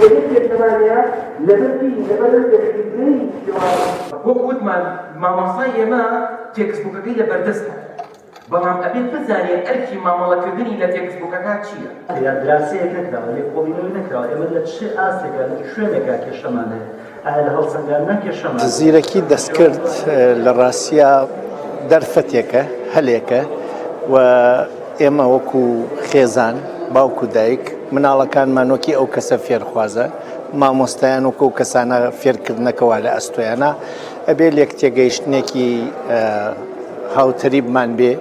یەک کێشەمان هەیە لەبەر چی؟ لەبەر ئەوەی کە خیبرەی شێوازی. وەک وتمان مامۆستای ئێمە text book ەکەی لە بەردەستە بەڵام ئەبێت بزانێ ئەرکی مامەڵەکردنی لە text book ەکە چییە. یا دراسەیەک نەکراوە، لێکۆڵینەوەی نەکراوە، ئێمە لە چ ئاستێکا، لە چ شوێنێکا کێشەمان هەیە، ئایا لە هەڵسەنگاندنا کێشەمان هەیە؟ زیرەکی دەستکرد لە ڕاستیا دەرفەتێکە، هەلێکە و ئێمە وەکو خێزان، باوک و دایک، مناڵەکانمان وەکی ئەو کەسە فێرخوازە، مامۆستایان وەکو ئەو کەسانە فێرکردنەکە وا لە ئەستۆیانە، ئەبێ لێکتێگەیشتنێکی هاوتەریبمان بێ،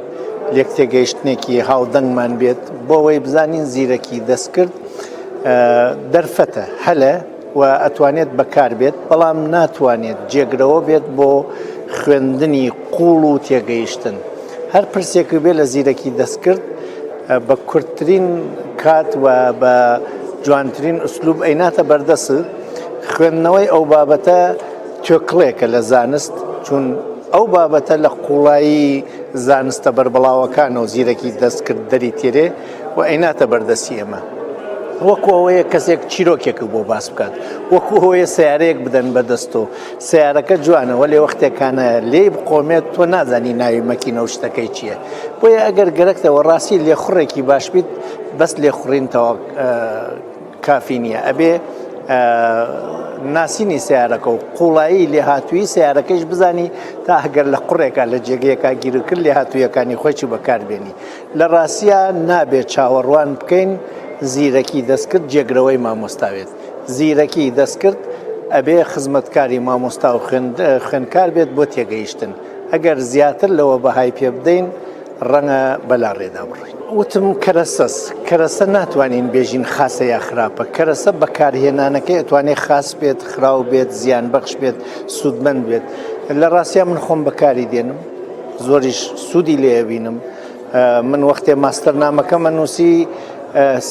لێکتێگەیشتنێکی هاودەنگمان بێت بۆ ئەوەی بزانین زیرەکی دەستکرد دەرفەتە، هەلە و ئەتوانێت بەکار بێت، بەڵام ناتوانێت جێگرەوە بێت بۆ خوێندنی قووڵ و تێگەیشتن. هەر پرسێک بێ لە زیرەکی دەستکرد بە کورتترین کات و بە جوانترین ئوسلوب ئەیناتە بەردەست، خوێندنەوەی ئەو بابەتە توێکڵێکە لە زانست، چون ئەو بابەتە لە قوڵایی زانستە بەربڵاوەکانەوە زیرەکی دەستکرد دەری تێرێ و ئەیناتە بەردەستی ئێمە. وەکو ئەوەیە کەسێک چیرۆکێک بۆ باس بکات، وەکو ئەوەیە سەیارەیەک بدەن بەدەستۆ، سەیارەکە جوانە وەلێ وەختێکانە لێی بقۆمێت تۆ نازانی ناوی مەکینە و شتەکەی چییە. بۆیە ئەگەر گەرەکتە وە ڕاستی لێخوڕێکی باش بیت بەس لێخوڕین تەواو کافی نییە ئەبێ ناسینی سیارەکە و قوڵایی لێهاتووی سیارەکەیش بزانی تا ئەگەر لە قوڕێکا لە جێگەیەکا گیرکرد لێهاتوویەکانی خۆی بەکاربێنی لە ڕاستیا نابێت چاوەڕوان بکەین زیرەکی دەستکرد جێگرەوەی مامۆستا بێت زیرەکی دەستکرد ئەبێ خزمەتکاری مامۆستا و خوێندکار بێت بۆ تێگەیشتن ئەگەر زیاتر لەوە بەهای پێ بدەین ڕەنگە بەلاڕێدا بڕۆین. وتم کەرەسەس، کەرەسە ناتوانین بێژین خاسە یا خراپە، کەرەسە بەکارهێنانەکەی ئەتوانێ خاس بێت، خراو بێت، زیانبەخش بێت، سوودمەند بێت. لە ڕاستیا من خۆم بەکاری دێنم، زۆریش سوودی لێ ئەبینم. من وەختێ ماستەرنامەکەم ئەنووسی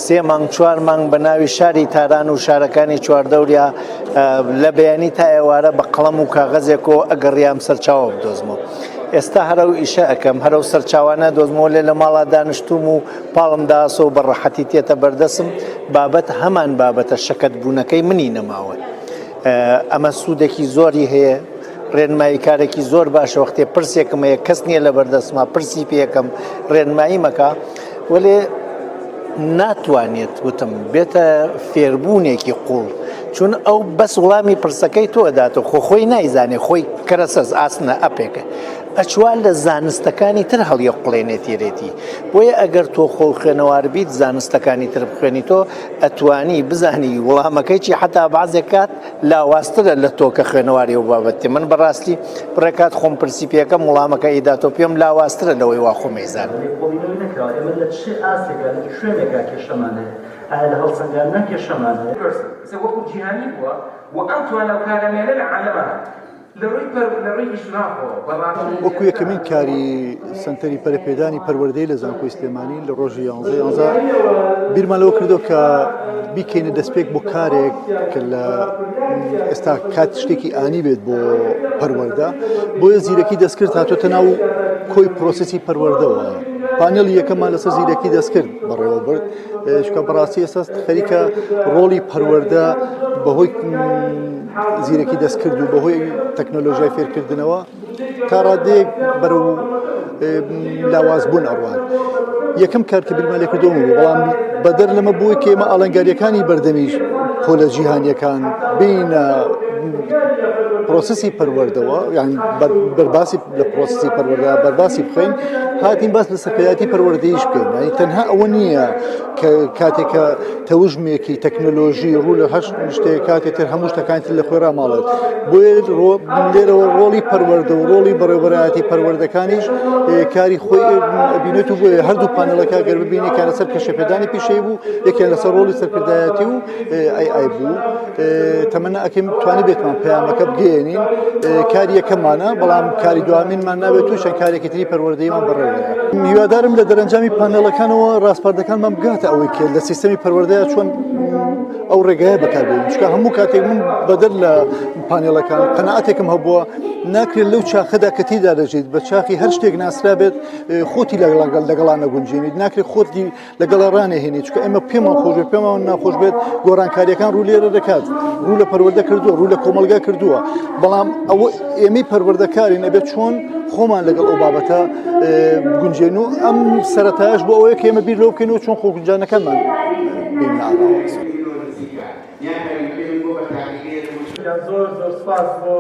سێ مانگ چوار مانگ بە ناوی شاری تاران و شارەکانی چواردەوریا لە بەیانی تا ئێوارە بە قەڵەم و کاغەزێکەوە ئەگەڕیام سەرچاوە بدۆزمەوە. ئێستا هەر ئەو ئیشە ئەکەم، هەر ئەو سەرچاوانە دۆزمەوە لێ لە ماڵا دانیشتووم و پاڵم داسە و بە ڕەحەتی تێتە بەردەسم، بابەت هەمان بابەتە شەکەتبوونەکەی منی نەماوە. ئەمە سوودێکی زۆری هەیە، ڕێنمایی کارێکی زۆر باشە وەختێ پرسێکم هەیە کەس نییە لە بەردەستما پرسی پێەکەم ڕێنمایی مەکە وەلێ ناتوانێت وتم بێتە فێربوونێکی قوڵ چون ئەو بەس وڵامی پرسەکەی تۆ داتۆ خۆ خۆی نایزانێ خۆی کەرەسەس ئاسنە ئەپێکە ئەچوا لە زانستەکانی تر هەڵیە قڵێنێتێرێتی بۆیە ئەگەر تۆ خۆ خوێنەوار بیت زانستەکانی تر بخوێنی تۆ ئەتوانی بزانی وڵامەکەی چی حتا بازێک کات لاوازترە لە تۆ کە خوێنەواری و بابەتی من بەڕاستی بڕێکات خۆم پرسی پێەکەم وڵامەکە ئیداتۆ پێم لاوازترە لەوەی وا خۆم ئەیزانم. لێکۆڵینەوەی نەکراوە ئێمە لە چ ئاستێکا لە چ شوێنێکا کێشەمان هەیە ئایا لە هەڵسەنگاندنا کێشەمان هەیە؟ پێرسن، ئێستا وەکو جیهانی بووە و ئەم توانا و کارامەیانە لە عالەما هەن. وەکو یەکەمین کاری سەنتەری پەرەپێدانی پەروەردەی لە زانکۆی سلێمانی لە ڕۆژی یانزە یانزە بیرمان لەوە کردو کە بیکەینە دەستپێک بۆ کارێک کە لە ئێستا کات شتێکی ئانی بێت بۆ پەروەردە بۆیە زیرەکی دەستکرد هاتۆتە ناو کۆی پرۆسسی پەروەردەوە پانێڵی یەکەممان لەسەر زیرەکی دەستکرد بەڕێوە برد چونکە بەڕاستی ئێستا خەریکە ڕۆڵی پەروەردە بەهۆی زیرەکی دەستکرد و بەهۆی تەکنۆلۆژیای فێرکردنەوە تا ڕادەیەک بەرەو لاوازبوون ئەڕوات یەکەم کار کە بیرمان لێکردەوە بوو بەڵام بەدەر لەمە بووی کە ئێمە ئاڵنگاریەکانی بەردەمیش پۆلە جیهانیەکان بینە پرۆسسی پەروەردەوە یان بەرباسی لە پرۆسسی پەروەردە بەرباسی بخەین هاتین باس لە سەرکردایەتی پەروەردەیش بکەین یانی تەنها ئەوە نییە کە کاتێک کە تەوژمێکی تەکنەلۆژی ڕوو لە هەشت شتێک کاتێک تر هەموو شتەکانی تر لە خۆی ڕاماڵێت بۆیە لێرەوە ڕۆڵی پەروەردە و ڕۆڵی بەڕێوەبەرایەتی پەروەردەکانیش کاری خۆی ئەبینێت و بۆیە هەردوو پانێڵەکە گەر ببینی کە لەسەر کەشەپێدانی پیشەی بوو یەکیان لەسەر ڕۆڵی سەرکردایەتی و AI بوو تەمەنا ئەکەین توانی بێتمان پەیامەکە بگەیەنین کاری یەکەمانە بەڵام کاری دوامینمان نابێت و چەند کارێکی تری پەروەردەیمان بەڕێوەیە هیوادارم لە دەرەنجامی پانێڵەکانەوە ڕاسپاردەکانمان بگاتە ئەوەی کە لە سیستەمی پەروەردەیە چۆن ئەو ڕێگایە بەکاربێنین چونکە هەموو کاتێک من بەدەر لە پانێڵەکان قەناعەتێکم هەبووە. ناکرێت لەو چاخەدا کە تێدا دەژیت بە چاخی هەر شتێک ناسرابێت خۆتی لەگەڵ لەگەڵا نەگونجێنیت، ناکرێت خۆتی لەگەڵا ڕانەهێنیت، چونکە ئێمە پێمان خۆش بێت پێمان ناخۆش بێت گۆڕانکاریەکان ڕوو لێرە دەکات، ڕوو لە پەروەردە کردووە، ڕوو لە کۆمەڵگا کردووە، بەڵام ئەوە ئێمەی پەروەردەکارین ئەبێت چۆن خۆمان لەگەڵ ئەو بابەتە بگونجێن و ئەم سەرەتایش بۆ ئەوەیە کە ئێمە بیر لەوە بکەینەوە چۆن خۆگونجانەکانمان بێنە ئاراوە. زۆر زۆر سوپاس بۆ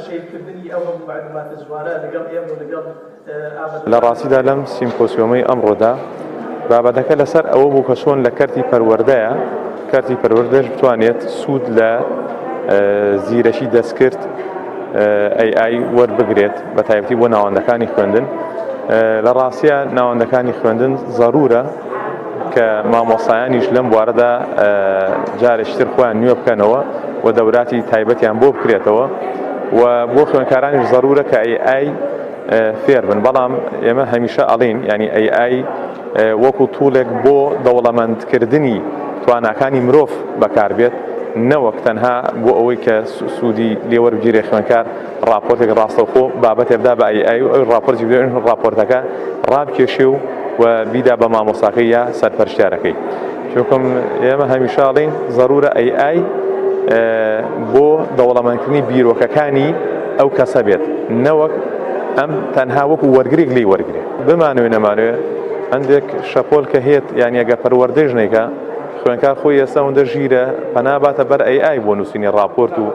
شەیرکردنی ئەو هەموو مەعلوماتە جوانە لەگەڵ ئێمە و لەگەڵ لە ڕاستیدا لەم سیمپۆسیۆمەی ئەمڕۆدا بابەتەکە لەسەر ئەوە بوو کە چۆن لە کەرتی پەروەردەیە کەرتی پەروەردەش بتوانێت سوود لە زیرەکی دەستکرد AI وەربگرێت بە تایبەتی بۆ ناوەندەکانی خوێندن لە ڕاستە ناوەندەکانی خوێندن زەرورە کە مامۆستایانیش لەم بوارەدا جارێکی تر خۆیان نوێ بکەنەوە و دەوراتی تایبەتیان بۆ بکرێتەوە و بۆ خوێندکارانیش زەرورە کە AI فێر بن بەڵام ئێمە هەمیشە ئەڵین ینی AI وەکو tool ێک بۆ دەوڵەمەندکردنی تواناکانی مرۆڤ بەکاربێت نەوەک تەنها بۆ ئەوەی کە سوودی لێوەربگیرێ خوێندکار ڕاپۆرتێک ڕاستەوخۆ بابەتێ بدا بە AI و ئەوی ڕاپۆرتی بدەن ڕاپۆرتەکە ڕابکێشێ و و بیدا بە مامۆستاکەی یا سەرپەرشتیارەکەی چونکم ئێمە هەمیشە ئەڵێین زەرورە AI بۆ دەوڵەمەندکردنی بیرۆکەکانی ئەو کەسە بێت نەوەک ئەم تەنها وەکو وەرگرێک لێی وەرگێ بمانەوێ نەمانەوێ هەندێک شەپۆل کە هێت یان ئەگەر پەروەردەیش نیکە خوێنکار خۆی ئێستا ئەوەندە ژیرە پەنا باتە بەر AI بۆ نووسینی ڕاپۆرت و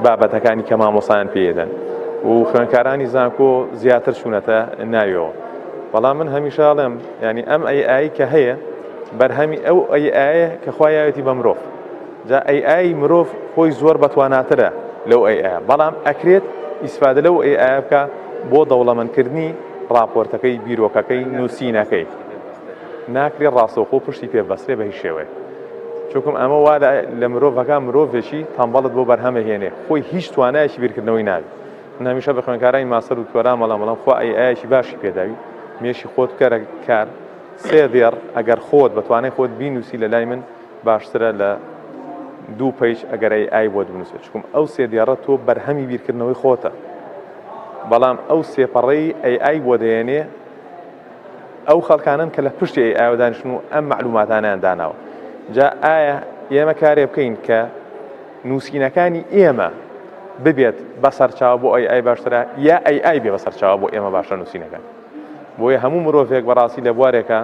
بابەتەکانی کە مامۆسایان پێدەن و خوێنکارانی زانکۆ زیاتر چوونەتە ناویەوە بەڵام من هەمیشە ئەڵێم یعنی ئەم AI کە هەیە بەرهەمی ئەو AI یە کە خوا یاوێتی بە مرۆڤ جا AI مرۆڤ خۆی زۆر بەتواناترە لەو AI بەڵام ئەکرێت ئیسفادە لەو AI بکە بۆ دەوڵەمەندکردنی ڕاپۆرتەکەی بیرۆکەکەی نووسینەکەی ناکرێت ڕاستەوخۆ پشتی پێ بەسترێ بە هیچ شێوەیەک چونکم ئەمە وا لە مرۆڤەکە مرۆڤێکی تەمبەڵت بۆ بەرهەمەهێنێ خۆی هیچ توانایەکی بیرکردنەوەی نابێت من هەمیشە بە خوێندکارانی ماستەر و دکتۆرام ئەڵێم ئەڵێم خوا AI یەکی باشی پێداوی مێشی خۆت بکەرە کار سێ دێڕ ئەگەر خۆت بە توانای خۆت بینوسی لە لای من باشترە لە دوو page ئەگەر AI بۆت بنووسێت چکم ئەو سێ دێڕە تۆ بەرهەمی بیرکردنەوەی خۆتە بەڵام ئەو سێ پەڕەی AI بۆ دەیەنێ ئەو خەڵکانەن کە لە پشتی AI ەوە دانیشتن و ئەم مەعلوماتانەیان داناوە جا ئایا ئێمە کارێ بکەین کە نووسینەکانی ئێمە ببێت بە سەرچاوە بۆ AI باشترە یا AI بێ بە سەرچاوە بۆ ئێمە باشە نووسینەکان بۆیە هەموو مرۆڤێک بەڕاستی لە بوارێکە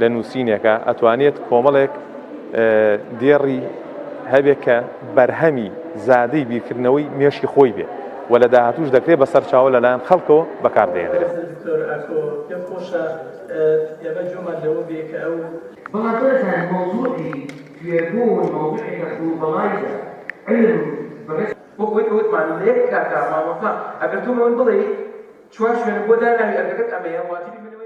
لە نووسینێکە ئەتوانێت کۆمەڵێک دێڕی هەبێت کە بەرهەمی زادەی بیرکردنەوەی مێشکی خۆی بێ و لە داهاتووش دەکرێت بە سەرچاوە لەلایەن خەڵکەوە بەکار دەهێنرێت. دکتۆر ئاکۆ پێم خۆشە ئێمە گوێمان لەوە بێ کە ئەو. بەڵام تۆ دەزانی مەوزوعی فێربوون مەوزوعێکە گلۆبەڵایزە، علم بەڕێز. وەک ئەوەی کە وتمان لە یەک کاتا مامۆستا ئەگەر تۆ بە من بڵێی چوار شوێنم بۆ داناوی ئەرکەکەت ئەمەیە واجبی منە.